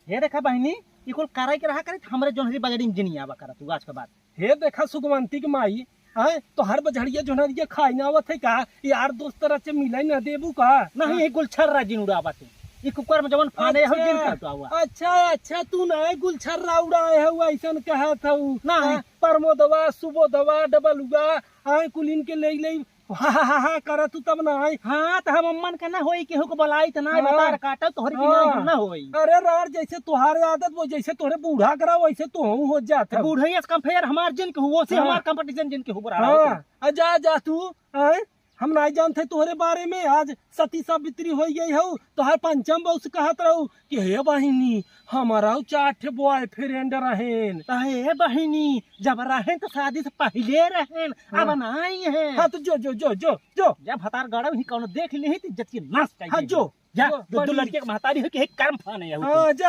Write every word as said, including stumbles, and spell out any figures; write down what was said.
हे देखा बहिनी, ई कुल कराई के रहा करे, हमरे जोनहरी बजड़ी में जिनी आवा करत तू आज के बाद। हे देखा सुगवंती के माई, आए, तोहर बजड़िया जोनहरिया खाई ना आवत है का? यार दोस्त तरह से मिले ना देबू का? नहीं, हाँ। ये गुलछर्रा जिन उड़ावत है। ई कुकर में जवन फाने हो, जिन अच्छा, करत आवा। अच्छा, अच्छा, तू ना गुलछर्रा उड़ाए हो, ऐसन कहत हऊ। नहीं। हाँ, प्रमोदवा, सुबोधवा, डबलुआ, आए कुलिन के ले ले, हा, हा, हा, हा, करत तू तब ना आई। हाँ, त हम अम्मन के ना होई, केहू के बोलाई त ना, हाँ। बतार काटब, तोहरी के हाँ। ना, ना होई। अरे रार, जैसे तोहारे आदत वो, जैसे तोहरे बूढ़ा करा, वैसे तोहू हो जात त है। बूढ़े से कम फेर हमार जिन के हुओ से हाँ। हमार competition जिन के हो बड़ा हाँ। होत है। आ जा, जा तू, आए, हम नाई जानते तोहरे बारे में, आज सती सावित्री हो गई हो, तोहार पंचम बहू से कहत रहू कि हे बहिनी, हमारा चार ठे boyfriend रहेन। त हे बहिनी, जब रहेन त शादी से पहिले रहेन, हाँ। अब नाई है। हाँ, तो जो, जो, जो, जो, जो। जब हतार गड़ब ही कौनो देख ली ही, तो इज्जत के नाश कर हाँ, देबी। जो, जा, जो, दो, दो बढ़िया। लड़के के महतारी हो कि हे कर्म फाने हो। हाँ, जा।